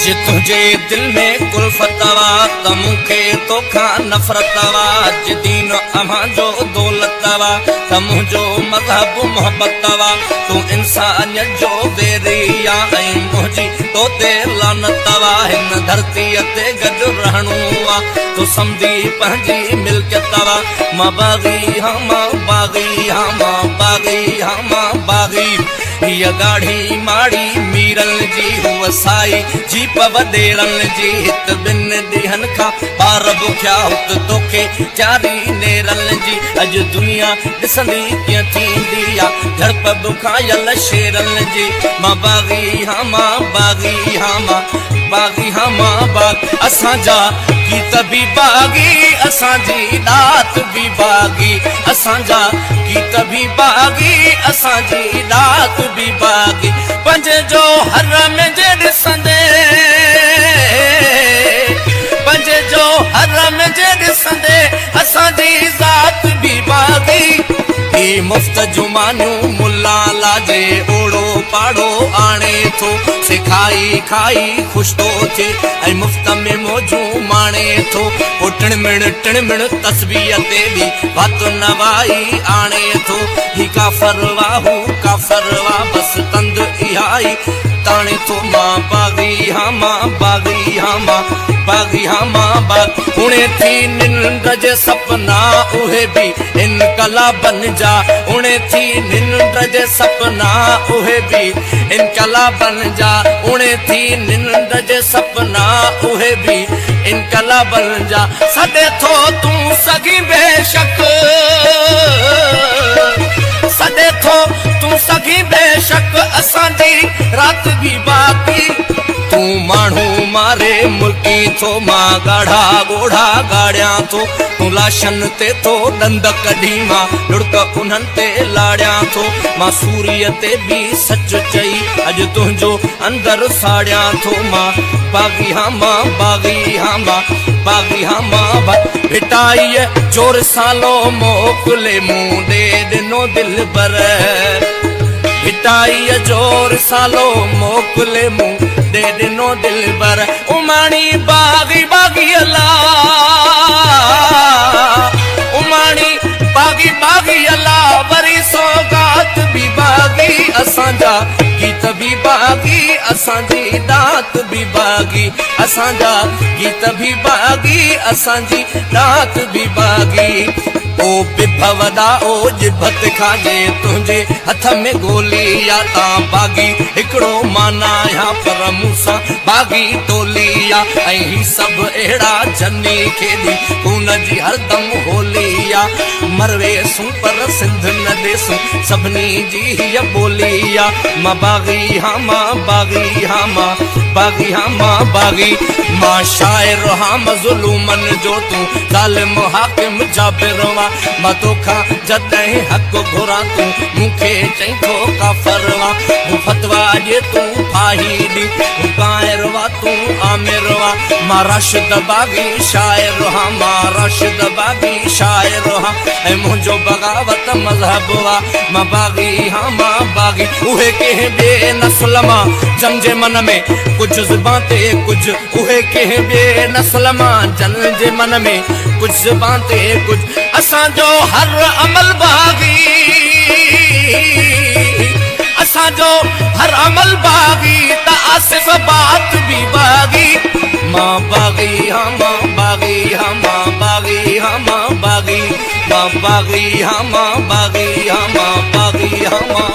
जे तुंहिंजे दिलि में कुल्फत वा त मूंखे तोखां नफ़रत वा। जे दीन अव्हांजो दौलत वा त मुंहिंजो मज़हब मोहबत वा। तूं इंसानियत जो वेरी आ ऐं मुंहिंजी तो ते लानत वा। हिन धरतीअ ते गॾु रहणो आ तूं सम्झी पंहिंजी मिल्कियत वा। मां बाग़ी हां मां बाग़ी हां मां बाग़ी हां मां बाग़ी। हीअ ॻाढ़ी माड़ी मीरनि जी हूअ साई जीप वॾेरनि जी। हित ॿिनि ॾींहनि खां ॿार बुखिया हुत तोखे चारी नेरनि जी। अॼु दुनिया ॾिसंदी कीअं थींदी आहे झड़प बुखायल शेरनि जी। मां बाग़ी हां मां बाग़ी हां मां बाग़ी हां मां बाग़। असांजा गीत बि बाग़ी असांजी ॾात बि बाग़ी। असांजा गीत बि बाग़ी असांजी ॾात बि बाग़ी। पंज जो हर में जे ॾिसंदे पंज जो हर में जे ॾिसंदे असांजी ज़ात बि बाग़ी। ही मुफ़्त जुमानियूं मुला लाजे ओड़ो पाड़ो आणे थो। सिखाई खाई ख़ुशि थो थिए ऐं मुफ़्त में मौजूं माणे थो। पोइ टिणमिण टिणमिण तस्बीह ते बि वात नवाई आणे थो। ही काफ़र वा हू काफ़र वा बसि तंद इहा ई ताणे थो। मां बाग़ी हां मां बाग़ी हां मां बाग़ी हां मां बाग़। उणे थी निंड जे सपना उहे बि इनकलाबन जा। उणे थी निंड जे सपना उहे बि इनकलाबन जा। उणे थी निंड जे सपना उहे बि इनकलाबन जा। सॾे थो तूं सघी बेशक सॾे थो तूं सघी बेशक असांजी रात बि बाक़ी। तूं माण्हू मारे मुल्की थो मां ॻाढ़ा ॻोढ़ा ॻाड़ियां थो। तूं लाशनि ते थो ॾंद कढी मां लुड़क उन्हनि ते लाड़ियां थो। मां सूरीअ ते बि सच चई अॼु तुंहिंजो अंदरि साड़ियां थो। मां बाग़ी हां मां बाग़ी हां मां बाग़ी हां मां भिटाईअ जो रिसालो मोकिले मूं ॾे ॾिनो दिलबर। भिटाईअ जो रिसालो मोकिले मूं ॾे ॾिनो दिलबर। उमाणी बाग़ी बाग़ी अला उमाणी बाग़ी बाग़ी अला वरी सौगात बि बाग़ी। असांजा गीत बि बाग़ी असांजी ॾात बि बाग़ी। असांजा गीत बि बाग़ी असांजी ॾात बि बाग़ी। ओ बिभ वॾा ओ जिभ खाजे तुंहिंजे हथ में गोली आ तां बाग़ी। हिकिड़ो माना आहियां पर मूंसां बाग़ी टोली आ। ऐं ही सभु अहिड़ा जनी खेॾी खून जी हरदम होली आ। मरवेसूं पर सिंध न ॾेसूं सभिनी जी हीअ ॿोली आ। मां बाग़ी हां मां बाग़ी हां मां बाग़ी हां मां बाग़ी। मां शाइर हां मज़लूमनि जो तूं ज़ालिम हाकिम जाबिर वा। मां तोखां जॾहिं हक़ घुरां तूं मूंखे चई थो काफ़र वा। फतवा ॾे तूं फाही ॾी हू कायर वा तूं आमिर वा। मां राशिद बाग़ी शाइर हां मां राशिद बाग़ी शाइर हां ऐं मुंहिंजो बग़ावत मज़हब वा। मां बाग़ी हां मां बाग़ी। उहे कंहिं ॿिए नस्ल मां जन जे मन में कुझु ज़ुबान ते कुझु। उहे कंहिं ॿिए नस्ल मां जन जे मन में कुझु ज़ुबान ते कुझु। असांजो हर अमल बाग़ी असांजो हर अमल बाग़ी त आसिफ़ बात बि बाग़ी। मां बाग़ी हां मां बाग़ी हां मां बाग़ी हां मां बाग़ी। मां बाग़ी हां मां बाग़ी हां मां बाग़ी हां मां।